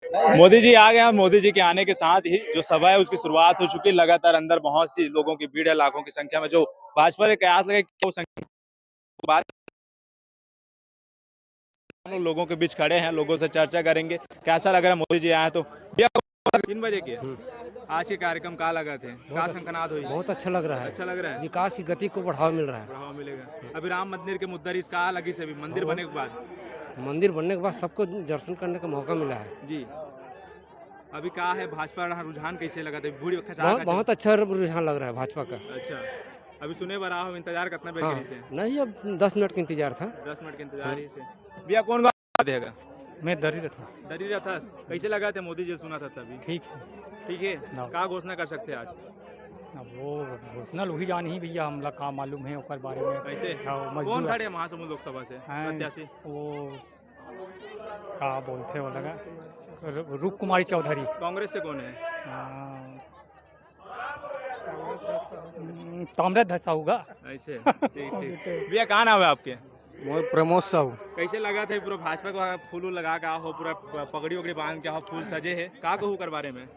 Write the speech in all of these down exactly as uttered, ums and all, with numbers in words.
मोदी जी आ गए हैं। मोदी जी के आने के साथ ही जो सभा है, उसकी शुरुआत हो चुकी है। लगातार अंदर बहुत सी लोगों की भीड़ है, लाखों की संख्या में, जो भाजपा ने कयास लगाए कि वो संख्या, हम लोगों के बीच खड़े हैं, लोगों से चर्चा करेंगे। कैसा लग रहा है मोदी जी आए तो? भैया, तीन बजे के आज के कार्यक्रम का लगा थे, का संकनाद हुई? बहुत अच्छा लग रहा है। अच्छा लग रहा है। विकास की गति को बढ़ावा मिल रहा है। बढ़ावा मिलेगा। अभी राम मंदिर के मुद्दा रिस का लगी से अभी मंदिर बने के बाद? मंदिर बनने के बाद सबको दर्शन करने का मौका मिला है जी। अभी का है, भाजपा रहा रुझान कैसे लगा था? भीड़ खचा बहुत, खचा। बहुत अच्छा रुझान लग रहा है भाजपा का। अच्छा, अभी सुने बर आहो, इंतजार कितना बेर हाँ, करी से? नहीं, अब दस मिनट का इंतजार था। दस मिनट के इंतजार ही से। भैया, कौन गाँव देगा? मैं दरी रहा था। दरी रहा था। कैसे लगा थे मोदी जी सुना था तभी? ठीक है। ठीक है। हाँ। का घोषणा कर सकते हैं आज? अब वो घोषणा वही जान ही भैया, हमला का मालूम है ओकर बारे में। कैसे? हाँ, मजदूर कौन खड़े हैं महासमुंद लोकसभा से हाँ, प्रत्याशी? वो का बोलते वो लगा, रू-, रूप कुमारी चौधरी। कांग्रेस से कौन है? हाँ, हम्म, ताम्रध्वज साहू का। ऐसे, ठीक, ठीक। भैया, का नाम है आपके? मोर प्रमोद साहू। कैसे लगा था पूरा भाजपा को फूल वूल लगा के हो, पूरा प-, पगड़ी वगड़ी बांध के हो, फूल सजे है, का कहू कर बारे में?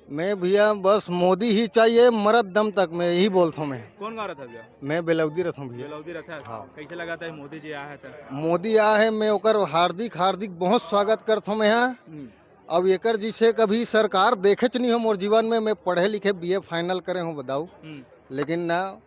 मैं भैया बस मोदी ही चाहिए मरत दम तक, मैं यही बोलता हूँ मैं। कौन गाँव रहता भैया? मैं बेलौदी रहता हूँ भैया। बेलौदी रहता है। हाँ। कैसे लगा था मोदी जी आया है तो? मोदी आया है, मैं ओकर हार्दिक, हार्दिक बहुत स्वागत करता हूँ मैं यहाँ। हम्म। अब एकर जैसे कभी सरकार देखे च नहीं हो मोर जीवन में, मैं पढ़े लिखे बीए फाइनल करे हूँ बताऊ, हम्म। लेकिन ना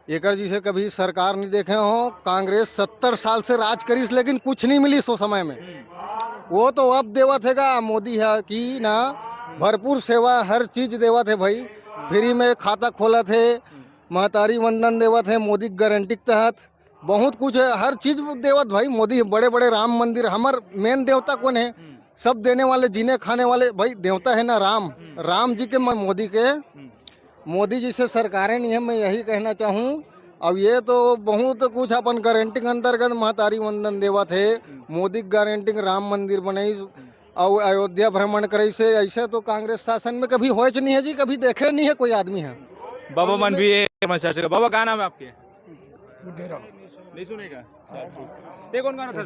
एकर जैसे कभी सरकार नहीं देखे हो। कांग्रेस सत्तर साल से राज करिस लेकिन कुछ नहीं मिलिस वो समय में। हम्म। वो तो अब देवत है का मोदी है कि ना भरपूर सेवा हर चीज देवत है भाई। फ्री में खाता खोलत है, हम्म। महतारी वंदन देवत है मोदी गारंटी के तहत। बहुत कुछ है, हर चीज देवत भाई मोदी। बड़े बड़े राम मंदिर, हमर मेन देवता कौन है? हम्म। सब देने वाले, जीने खाने वाले भाई देवता है ना राम। हम्म। राम जी के म-, मोदी के, हम्म। मोदी जी से सरकारें नहीं है, मैं यही कहना चाहूँ। अब ये तो बहुत कुछ अपन गारंटी के अंतर्गत महतारी वंदन देवत है, हम्म। मोदी गारंटी राम मंदिर बनई, हम्म। और अयोध्या भ्रमण करे से, ऐसे तो कांग्रेस शासन में कभी होए च नहीं है जी, कभी देखे नहीं है कोई आदमी है। बाबा मन भी है, समस्या से। बाबा, का नाम है आपके? बुद्धेराम। नहीं सुनेगा? अच्छा, ठीक। ते कौन गाँव था?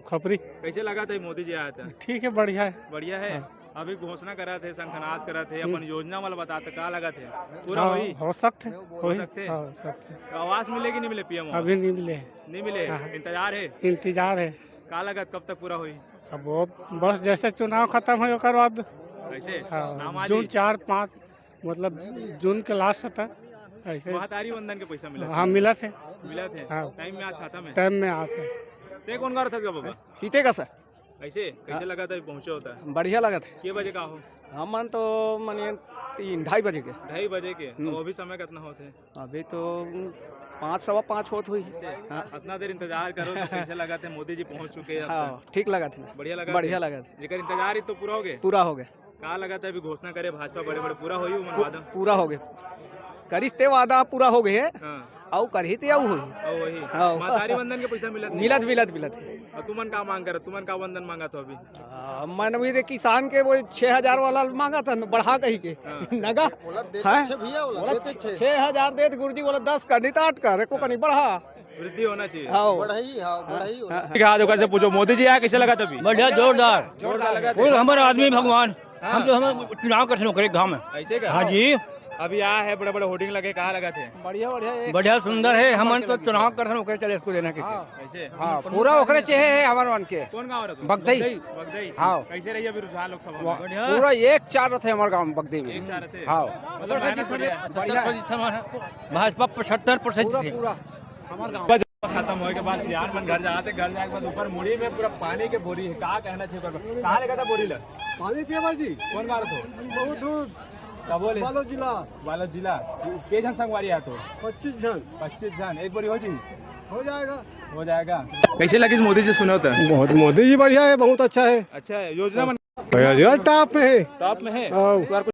खपरी। कैसे लगा था मोदी जी आया था? ठीक है, बढ़िया है। बढ़िया है। हाँ। अभी घोषणा करा थे, संखनाद करा थे, हम्म। अपन योजना वाला बता थे, का लगा थे? पूरा हाँ, वही? हो सकते हैं। हो वही? सकते हैं? हाँ, हो सकते हैं। तो आवास मिले कि नहीं मिले पीएम आवास? अभी नहीं मिले। नहीं मिले? हाँ। इंतजार है? इंतजार है। का लगा कब तक पूरा होई? अब वो बस जैसे चुनाव खत्म होई ओकर बाद। कैसे? हाँ, नाम आ जून जाई? चार, पाँच, मतलब जून के लास्ट तक ऐसे। महतारी वंदन के पैसा मिला हाँ, था? मिला थे। मिला थे? हाँ। टाइम में आज खाता में? टाइम में आज है। ते कौन गाँव था बाबा? हिते का सर। ऐसे? कैसे हाँ। लगा था पहुँचे होता है? बढ़िया लगा था। के बजे का हो? हमन तो माने तीन, ढाई बजे के। ढाई बजे के? हम्म। अब अभी समय कितना होते? अभी तो पाँच, सवा पाँच होत हुई। ऐसे? हाँ। इतना देर इंतजार करो तो कैसे लगा था मोदी जी पहुँच चुके हैं अब हाँ, तक? ठीक लगा था। बढ़िया लगा बढ़िया था? लगा था। जेकर इंतजार ही तो पूरा हो गए? पूरा हो गए। का लगा था अभी घोषणा करे भाजपा बड़े-बड़े पूरा होई उमन पू-, वादा? पूरा हो गए। करिस ते वादा पूरा हो गए। हाँ। अउ करही ते अउ होई। अउ वही। हाँ। महतारी वंदन के पैसा मिलत नहीं? मिलत, मिलत, मिलत है। और तुमन का मांग करत? तुमन का वंदन मांगा तो अभी? आ, मन भी दे किसान के वो छह हजार वाला मांगा था न, बढ़ा कही के। हाँ। नगा? बोला देते हैं? छह भैया, बोला बोला देते छह। छह हजार देत गुरुजी, बोला दस कर, नहीं तो आठ कर, एको कनी बढ़ा। वृद्धि होना चाहिए। हाँ। बढ़ई, हाँ, बढ़ई होना। हाँ। ठीक है, दुकान से पूछो, मोदी जी आया कैसे लगा तभी? बढ़िया, जोरदार। जोरदार लगा था। वो हमारे आदमी भगवान, हाँ। हम तो हम चुनाव करथे ओकरे गाँव में। ऐसे का? हाँ जी। अभी आया है, बड़े बड़े होर्डिंग लगे, कहाँ लगा थे? बढ़िया, बढ़िया, एक बढ़िया, सुंदर है, हमन तो चुनाव करथे ओकरे चले इसको देना के। हाँ। ऐसे? हाँ, पूरा ओकरे चेहे है हमारे मन के। कौन गाँव रहे तुम? बगदई। बगदई? हाँ। कैसे रही अभी रुझान लोकसभा में? वाह, बढ़िया। पूरा एक चार रथे हमारे गाँव में, बगदई में। एक चार रथे? हाँ। मतलब मेहनत बढ़िया। बढ़िया। भाजपा पचहत्तर परसेंट पूरा, थे। पूरा हमारे गाँव। खत्म होए के बाद सियान मन घर जाते, घर जाए के बाद ऊपर मुड़ी में पूरा पानी के बोरी है। का कहना चाहिए ओकर? कहाँ लेगा था बोरी ला? पानी पिए बर जी। कौन गाँव रहे? बहुत दूर। का बोले? बालोद जिला। बालोद जिला। के झन संगवारी आत हो? पच्चीस झन। पच्चीस झन। एक बोरी हो जी? हो जाएगा। हो जाएगा। कैसे लगिस मोदी जी सुने होता? बहुत, मोदी जी बढ़िया है, बहुत अच्छा है। अच्छा है, योजना मन भैया जी, यार, टॉप पे है। टॉप में है? हाँ। एक बार